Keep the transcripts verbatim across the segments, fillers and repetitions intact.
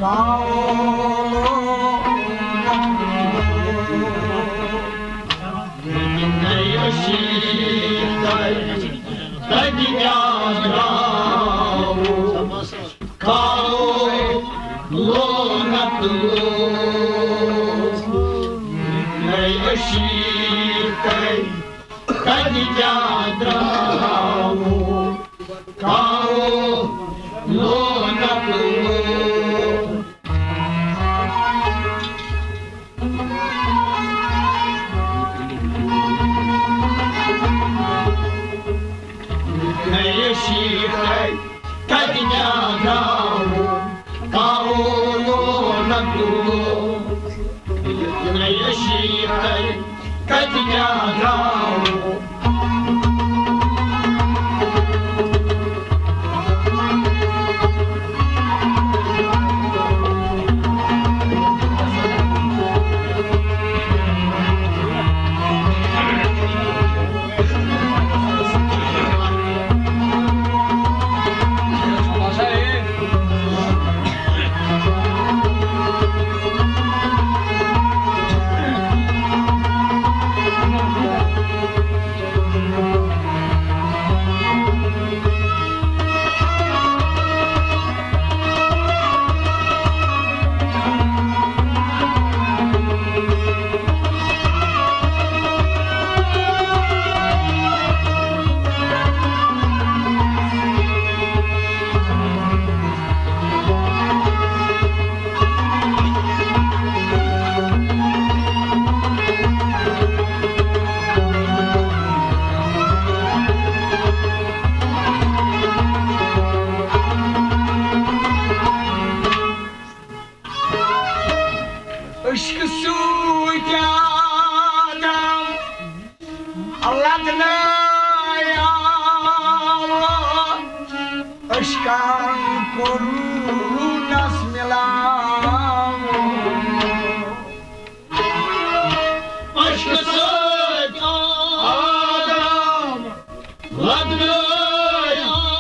کَتہِ کیٛاہ درٛاوُ؟ کاوُ لونَکھ لون۔ نَیہِ شیٖتَے کَتہِ کیٛاہ درٛاوُ؟ کاوُ لونَکھ لون۔ نَیہِ شیٖتَے کَتہِ کیٛاہ درٛاوُ؟ عشقہٕ سۭتۍ آدم لدنہٕ آو، عشقن کوٚرنس مِلاو۔ عشقہٕ سۭتۍ آدم لدنہٕ آو،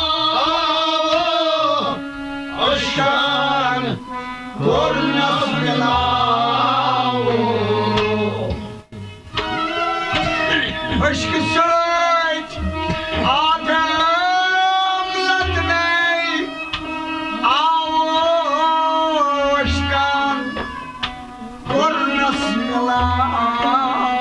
عشقن کوٚرنس مِلاو۔ عشقہٕ سۭتۍ آدم لدنَے آو، عشقن کوٚرنس مِلاو۔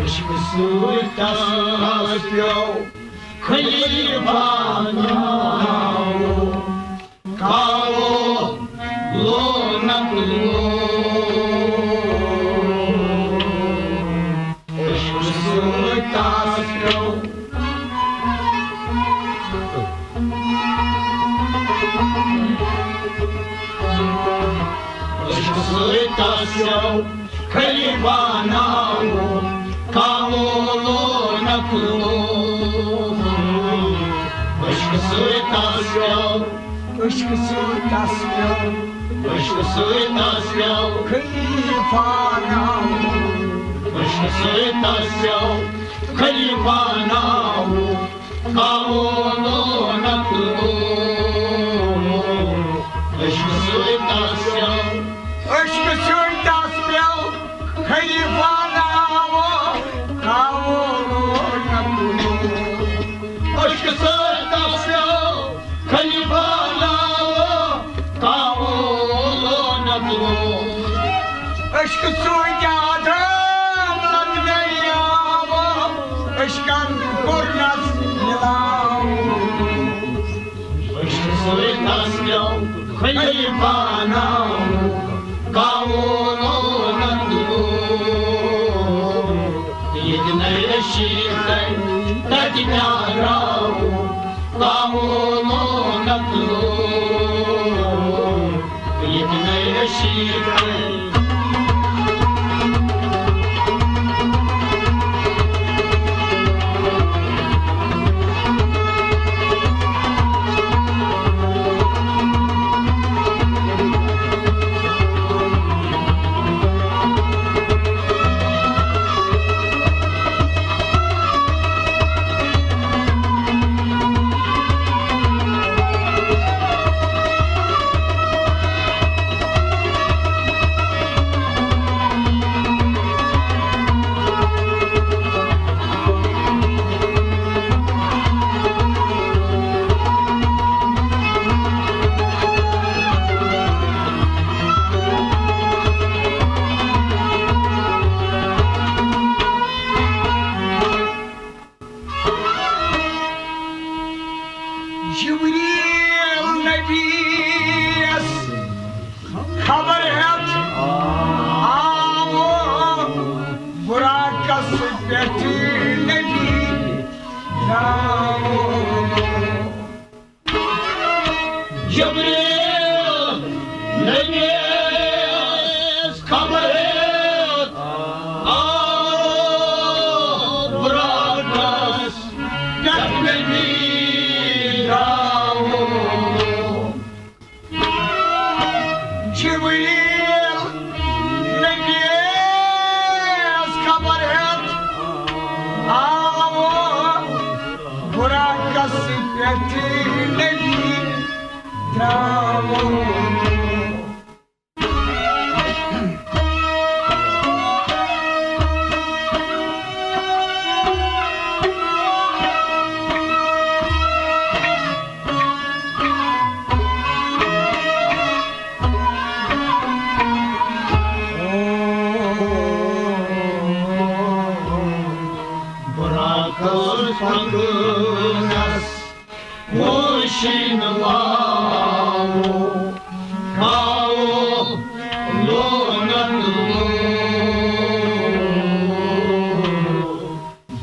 عشقہٕ سۭتۍ تس پیوٚو خلیفہ ناو۔ کاوُ لونَکھ لون۔ عشقہٕ سۭتۍ تس پیوٚو۔ عشقہٕ سۭتۍ تس پیوٚو خلیفہ ناو۔ کاوُ لونَکھ لون۔ عشقہٕ سۭتۍ تس پیوٚو۔ عشقہٕ سۭتۍ تس پیوٚو۔ عشقہٕ سۭتۍ تس پیوٚو۔ خلیفہ ناو۔ عشقہٕ سۭتۍ تس پیوٚو خلیفہ ناو۔ کاوُ لونَکھ لون۔ عشقہٕ سۭتۍ تس پیوٚو۔ عشقہٕ سۭتۍ تس پیوٚو خلیفہ ناو۔ کاوُ لونَکھ لون۔ عشقہٕ سۭتۍ تس پیوٚو خلیفہ ناو۔ کاوُ لونَکھ لون۔ عشقہٕ سۭتۍ آدم لدنَے آو، عشقن کوٚرنس مِلاو۔ عشقہٕ سۭتۍ تس پیوٚو خلیفہ ناو۔ کاوُ لونَکھ لون۔ ییٚتہِ نَیہِ شیٖتَے تَتہِ کیٛاہ درٛاوُ؟ کاوُ لونَکھ لون۔ ییٚتہِ نَیہِ شیٖتَے۔ جبریل نبی ٲس خبر ہٮ۪تھ آو براقس پٮ۪ٹھ نبی درٛاو۔ جبریل نبی ٲس خبر ہٮ۪تھ آو براقس پٮ۪ٹھ نبی درٛاو۔ براقس پکنس پوشن واو، کاو لونت لو۔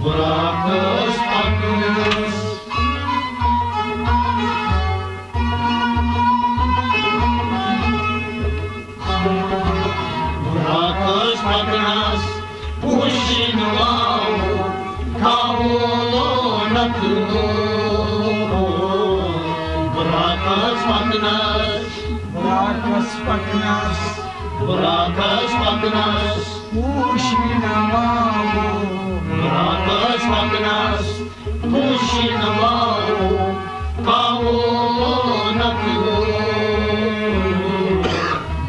براقس پکنس، براقس پکنس پوشن واو، کاو لونت لو۔ براقس پکنس، براقس پکنس، براقس پکنس پوشن واو، براقس پکنس پوشن واو، کاو لونت لو۔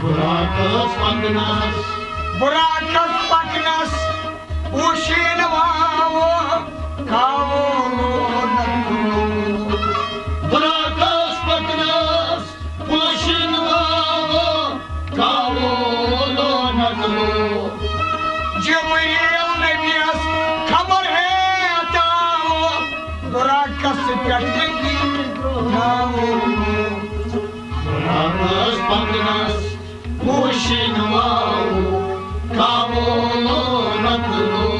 براقس پکنس، براقس پکنس پوشن واو، کاو لونت لو۔ براقس پکنس پوشن واو، کاو لونت لو۔ جبریل نبی ٲس خبر ہٮ۪تھ آو براقس پٮ۪ٹھ نبی درٛاو۔ براقس پکنس پوشن واو، کاو لونت لو۔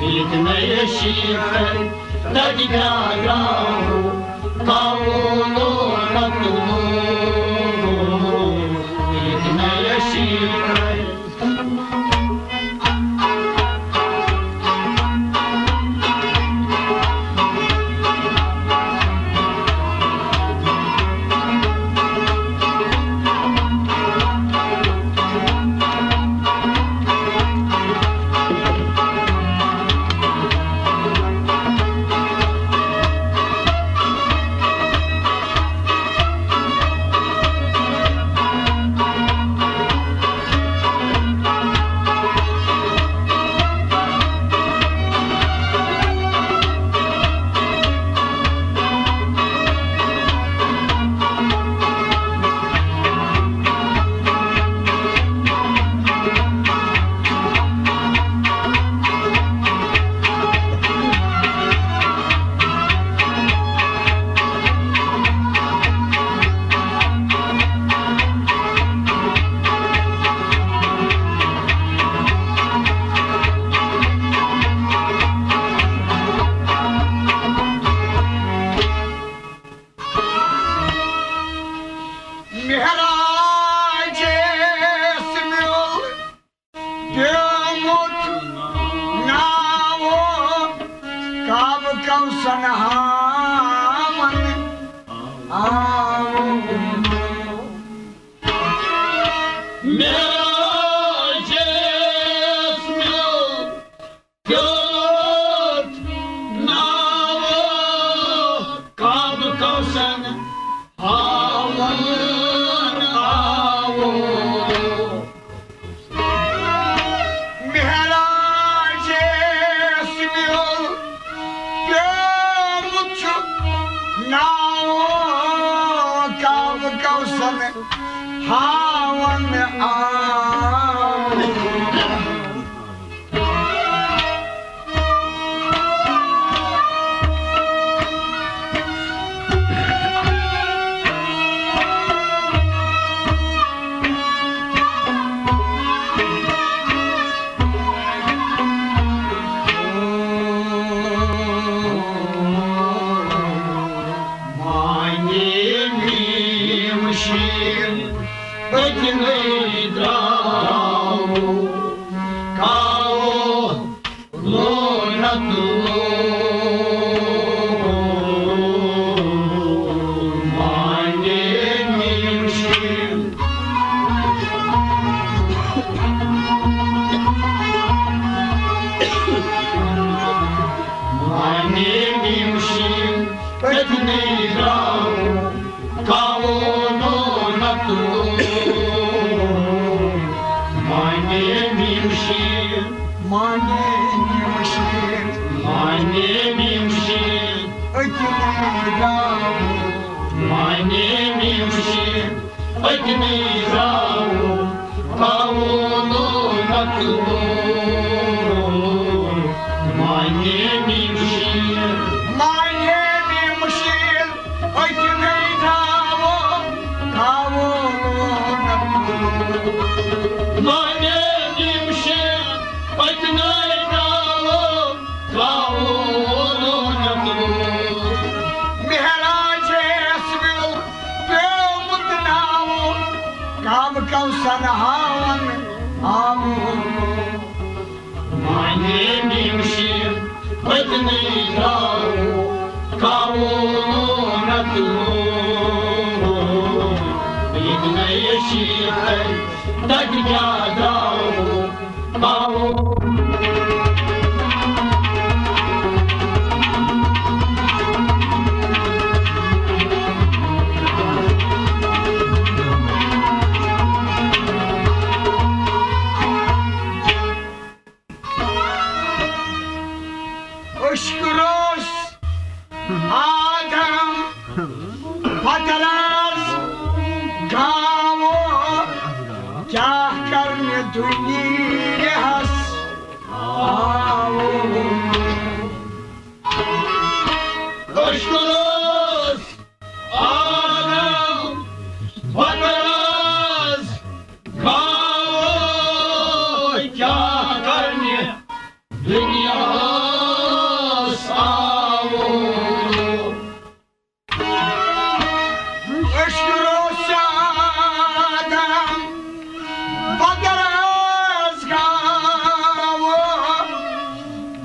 ییٚتنَے شیٖخَے تَتہِ کیٛاہ درٛاو، کاو لونت لو۔ ییٚتنَے شیٖخَے۔ معراجس میول پیومُت ناو، کعبہٕ کوثر ہاوان آو۔ معراجس میول پیومُت ناو، کعبہٕ کوثر ہاوان آو۔ معراجس میول پیومُت چھُ ناو، کاوو نو نتو، مانے میم شیر، مانے میم شیر، مانے میم شیر، أتی نہٕ گاوو، مانے میم شیر، أتی نہٕ گاوو، کاوو نو نتو، مانے میم شیر، مانے میم شیر، أتۍ نَے درٛاوو، تھاوو لونَن۔ مانے میم شیر، أتۍ نَے درٛاوو، تھاوو لونَن۔ مہراجس وِل پیومُت ناوو، کعبہٕ کوثر ہاوَن آوو۔ مانے میم شیر، أتۍ نَے درٛاوو، کاوو نتو، ییٚتہِ نَے شیر، تَتہِ کیٛاہ درٛاوو، کاوو۔ أشکروس آدم پتہٕ راز گاوو، کیٛاہ کرنہِ دُنیاہس آوو۔ أشکروس آدم پتہٕ راز گاوو، کیٛاہ کرنہِ دُنیاہس آوو۔ أشکروس آدم پتہٕ راز گاوو،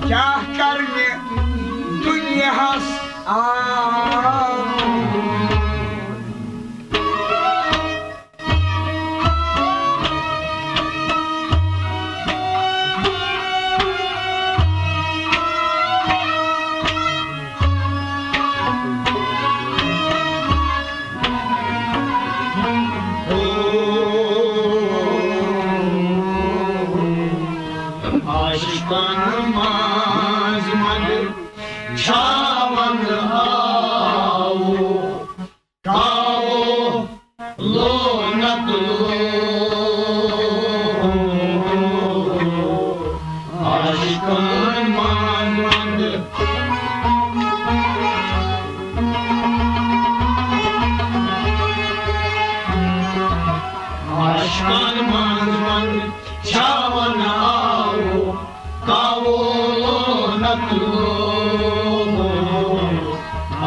کیٛاہ کرنہِ دُنیاہس آوو۔ عاشقن منٛز منٛد چھاون آوو، کاوو لونت لو۔ عاشقن منٛز منٛد، عاشقن منٛز منٛد چھاون آوو، کاوو لونت لو۔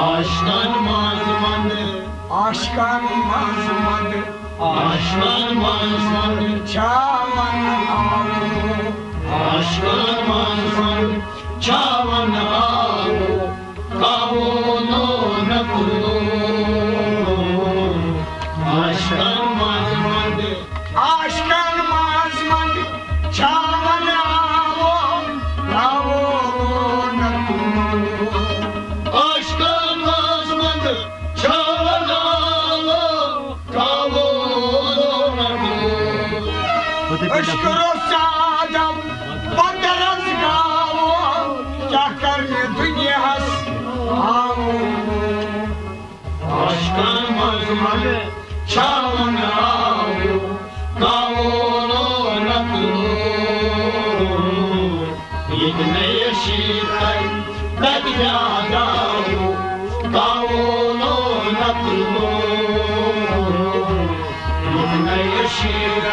عاشقن منٛز منٛد، عاشقن منٛز منٛد، عاشقن منٛز منٛد چھاون آوو، عاشقن منٛز منٛد چھاون آوو، کاوو لونت لو۔ عاشقن منٛز منٛد، عاشقن منٛز منٛد چھاون آوو، کاوو لونت لو۔ عاشقن منٛز منٛد چھاون آوو، کاوو لونت لو۔ أشکروس آدم پتہٕ راز گاوو، کیٛاہ کرنہِ دُنیاہس آوو۔ عاشقن منٛز منٛد چھاون آوو، کاوو لونت لو۔ ییٚتہِ نَے شیٖر تَتہِ کیٛاہ درٛاوو، کاوو لونت لو۔ ییٚتہِ نَے شیٖر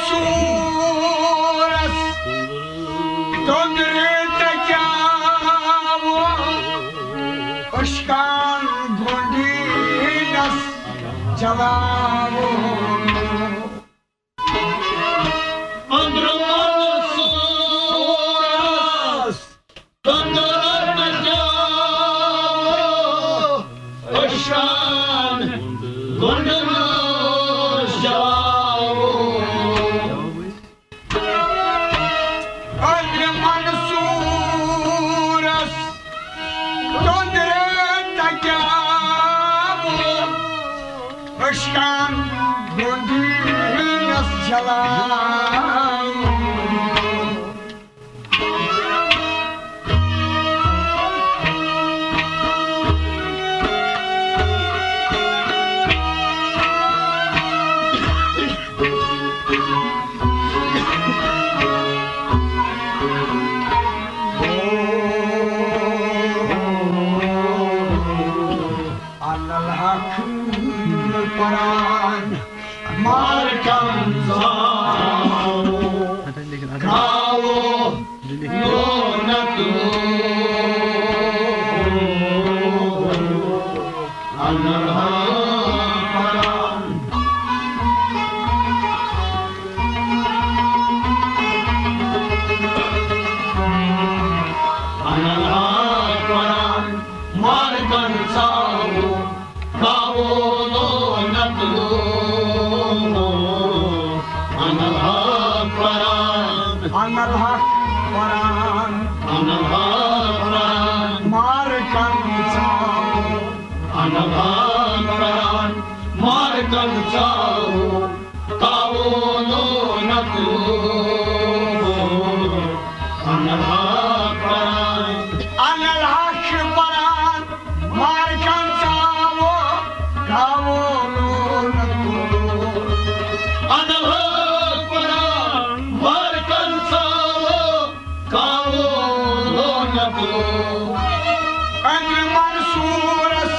سورس تندرِ تکیاوو، اشکان گنڈینس جلاوو۔ اندر منصورس تندرِ تکیاوو، اشکان گنڈینس جلاوو۔ اندر منصورس تندرِ تکیاوو، اشکان گنڈینس جلاوو۔ انل حق پران مارکن زاو، کاوو لونت لو۔ انل حق پران، انل حق پران مارکن زاو، کاوو لونت لو۔ انل حق پران، انل حق پران، انل حق پران مارکن زاو۔ انل حق پران مارکن زاو، کاوو لونت لو۔ انل حق پران، انل حق پران مارکن زاو، کاوو لونت لو۔ انل حق پران مارکن زاو، کاوو لونت لو۔ اندر منصورس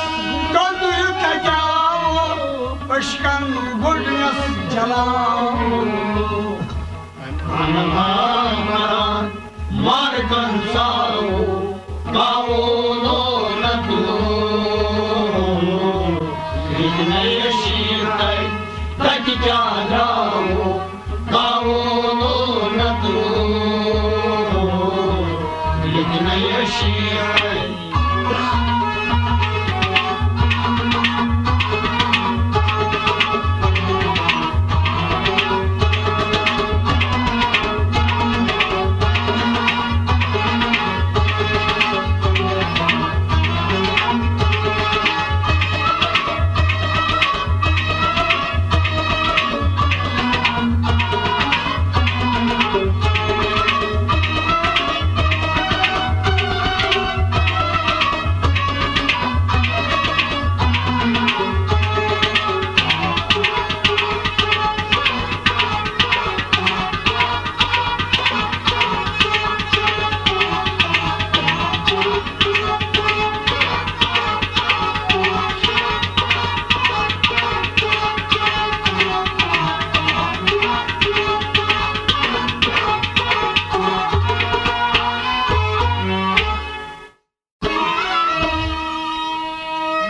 تندرِ تکیاوو، اشکن گنڈینس جلاوو۔ انل حق پران مارکن زاو، کاوو لونت لو۔ لیکن اے شیر تتہِ، تتہِ کیٛاہ درٛاوو؟ کاوو لونت لو، لیکن اے شیر۔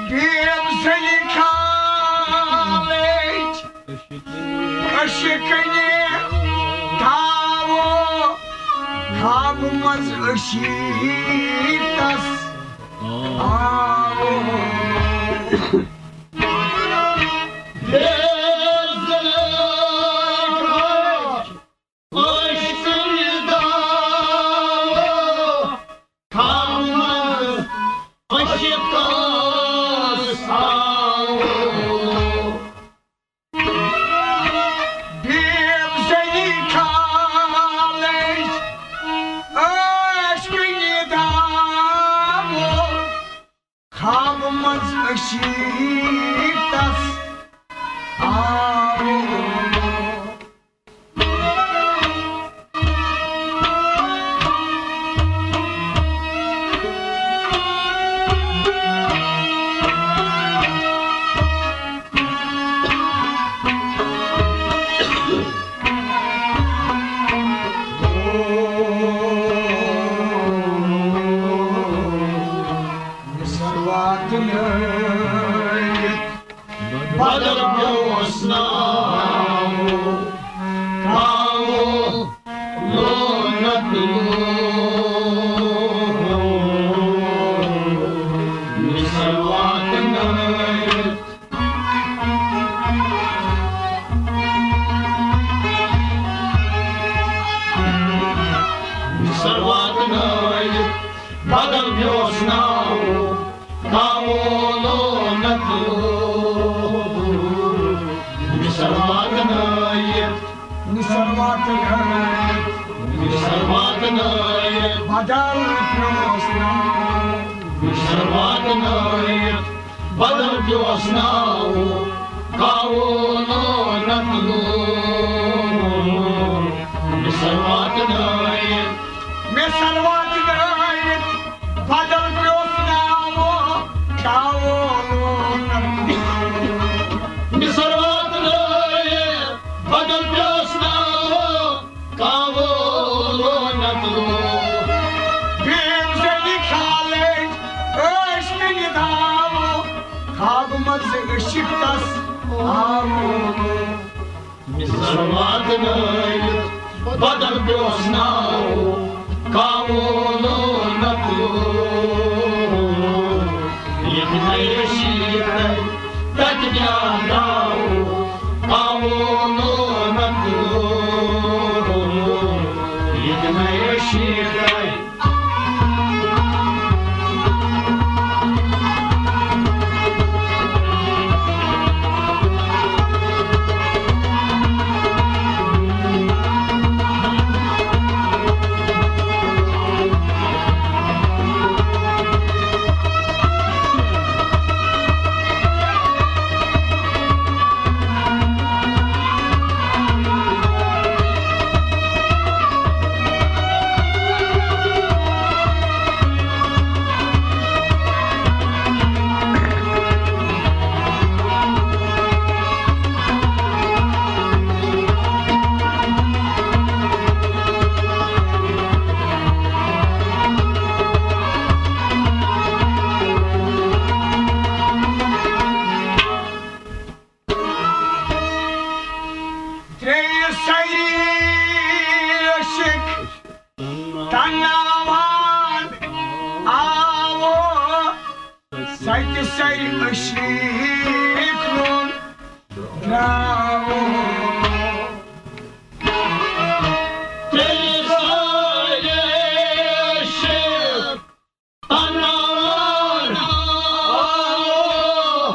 بیب زنی کھالٕچ اشکنہِ تھاوو، خوابہٕ منٛز اشیٖتس آوو۔ بیب زنی کھالٕچ اشکنہِ تھاوو، خوابہٕ منٛز اشیٖتس آوو۔ بیب زنی کھالٕچ اشکنہِ تھاوو، خوابہٕ منٛز اشیٖتس بدل پیوس ناو، کاوو لونت لون۔ مصر واتنٲوِتھ، مصر واتنٲوِتھ، بدل پیوس ناو، کاوو لونت لون۔ مصر واتنٲوِتھ، مصر واتنٲوِتھ، مصر واتنٲوِتھ، بدل پیوس ناو۔ مصر واتنٲوِتھ، بدل پیوس ناو، کاوو لونت لون۔ مصر واتنٲوِتھ، مصر واتنٲوِتھ، بدل پیوس ناو، کاوو لونت لون۔ مصر واتنٲوِتھ، بدل پیوس ناو، کاوو لونت لون۔ بیم زنی خالے عشق نہِ داو، خواب منز عشق تس آو۔ مصر واتنٲوِتھ، بدل پیوس ناو، کاوو لونت لون۔ ییٚتہِ نَے عشق تَتہِ کیٛاہ درٛاو، کاوو لونت لون۔ ییٚتہِ نَے عشق ترٛیٚیہِ سَرِ عشق تناوان آو، سَتہِ سَرِ عشق نوٚن درٛاو۔ ترٛیٚیہِ سَرِ عشق تناوان آو،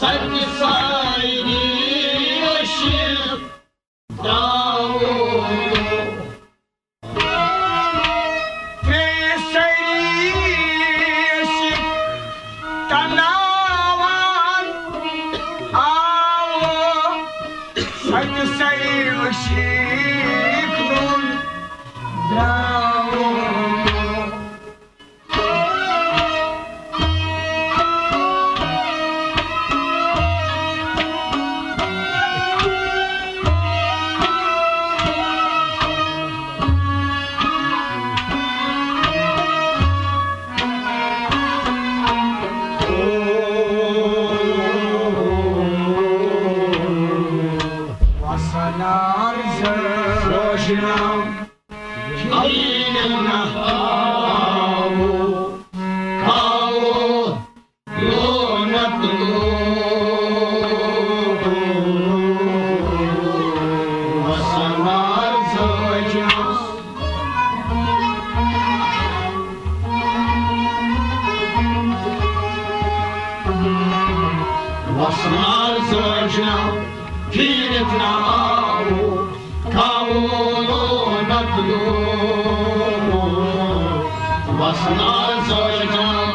سَتہِ سَرِ عشق درٛاو۔ ترٛیٚیہِ سَرِ عشق تناوان آو، سَتہِ سَرِ عشق نوٚن درٛاو۔ وسنار زوجنام۔ وسنار زوجنام، پھیرت نہ آو۔ کاوو لونت لون۔ وسنار زوجنام۔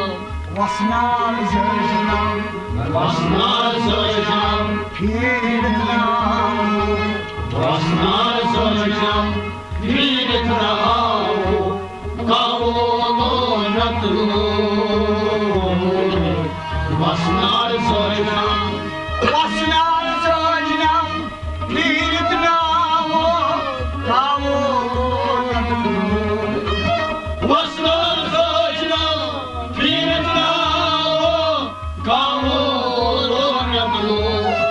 وسنار زوجنام۔ وسنار زوجنام۔ پھیرت نہ آو۔ وسنار زوجنام۔ پھیرت نہ آو۔ کاوو لونت لون۔ وسنار زوجنام۔ وسنار زوجنام۔ پھیرت نہ آو۔ کاوو لونت لون۔ وسنار زوجنام۔ پھیرت نہ آو۔ کاوو لونت لون۔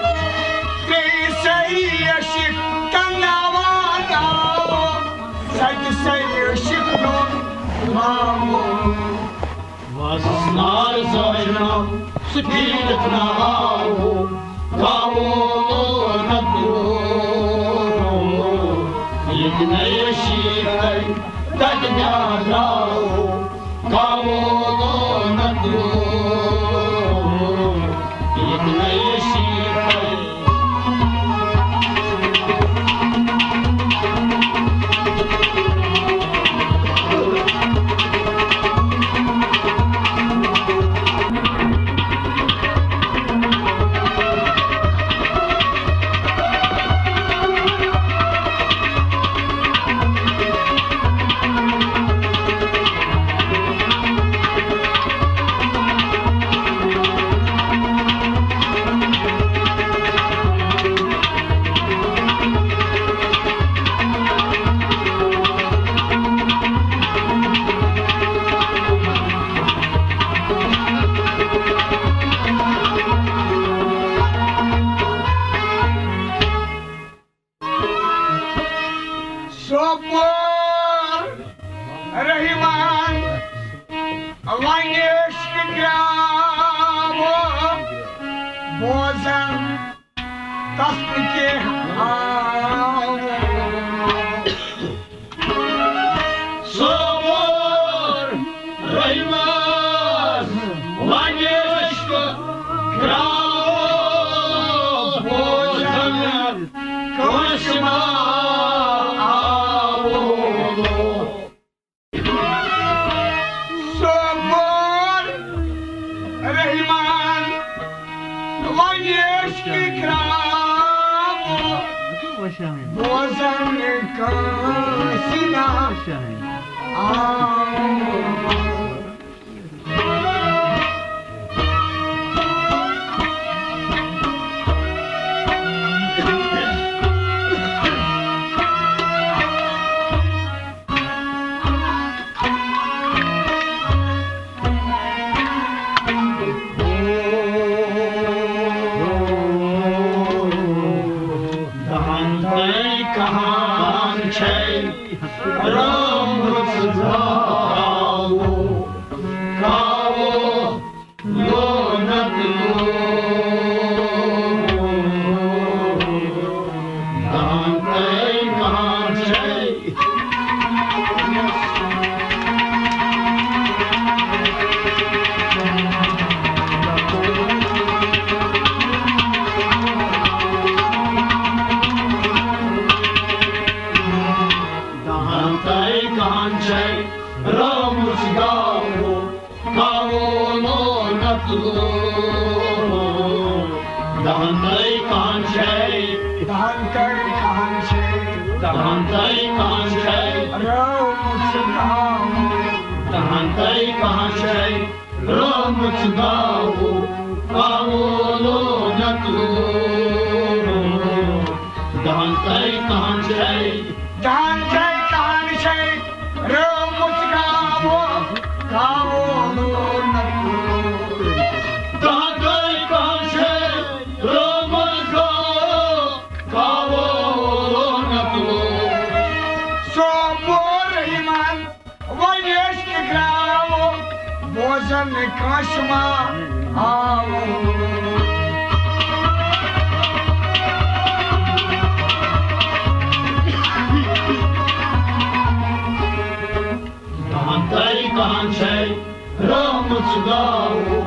وسنار زٲجنم سُہ پھیٖرِتھ نہ آو، گاوو لعنت لوگ۔ ییٚتہِ نَیہِ شیٖرتَے تَتہِ کیٛاہ درٛاو، گاوو لعنت لوگ۔ ییٚتہِ نَیہِ شیٖرتَے سوپور رحمان، وۄنۍ عشق گرٛاو بوزن تس نہٕ کینٛہہ آو۔ سوپور رحمان، وۄنۍ عشق گرٛاو بوزن کٲنٛسہِ ما آو۔ سوپور رحمان، وۄنۍ عشق گرٛاو بوزن کٲنٛسہِ نہ آو۔ دہن تہٕ کہن چھے رٲومٕژ گاوو، گاوو لعنت لوگ۔ دہن تہٕ کہن چھے دہن تہٕ کہن چھے رٲومٕژ گاوو، گاوو لعنت لوگ۔ دہن تہٕ کہن چھے، دہن تہٕ کہن چھے، دہن تہٕ کہن چھے رٲومٕژ گاوو، دہن تہٕ کہن چھے رٲومٕژ گاوو، گاوو لعنت لوگ۔ دہن تہٕ کہن چھے، دہن تہٕ کہن چھے رٲومٕژ گاوو، گاوو لعنت لوگ۔ دہن تہٕ کہن چھے رٲومٕژ گاوو، گاوو لعنت لوگ۔ سوپور رحمان، وۄنۍ عشق گرٛاو بوزن کٲنٛسہِ ما آو۔ دہن تہٕ کہن چھے رٲومٕژ گاوو،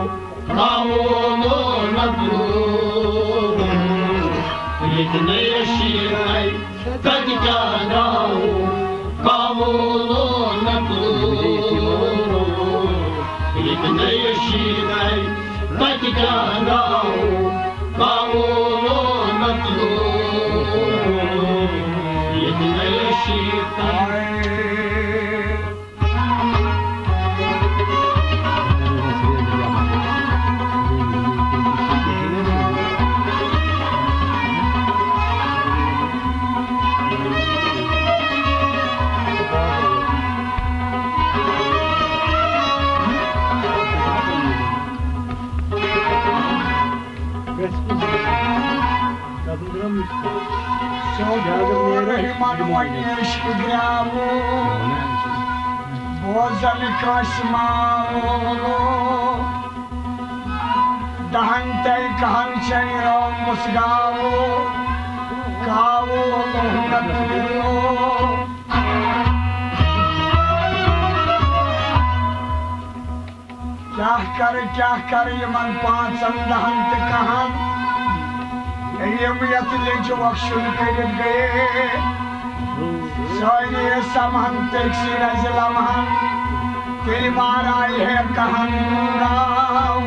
گاوو لعنت لوگ۔ ییٚتہِ نَیہِ شیٖرتَے تَتہِ کیٛاہ درٛاو، گاوو لعنت لوگ۔ ییٚتہِ نَیہِ شیٖرتَے تَتہِ کیٛاہ درٛاو، گاوو لعنت لوگ۔ ییٚتہِ نَیہِ شیٖرتَے سوپور رحمان، وۄنۍ عشق گرٛاو اوس زن کٲنٛسہِ ماوو، دہن تہٕ کہن چھے رٲومٕژ گاوو، کاوو محنت لِنو۔ کیٛاہ کرٕ، کیٛاہ کرٕ یِمن پانٛژن دہن تہٕ کہن، یِم یتھ لیٚنجہِ وۄکھشُن کٔرِتھ گٔیے۔ سٲری سمہن تٔکۍ سٕے رزِ لمہن، تیٚلہِ مارایہِ ہے کہن گاو۔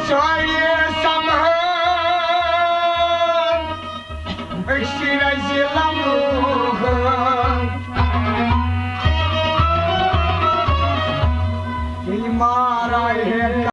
سٲری سمہن أکسٕے رزِ لمہن، تیٚلہِ مارایہِ ہے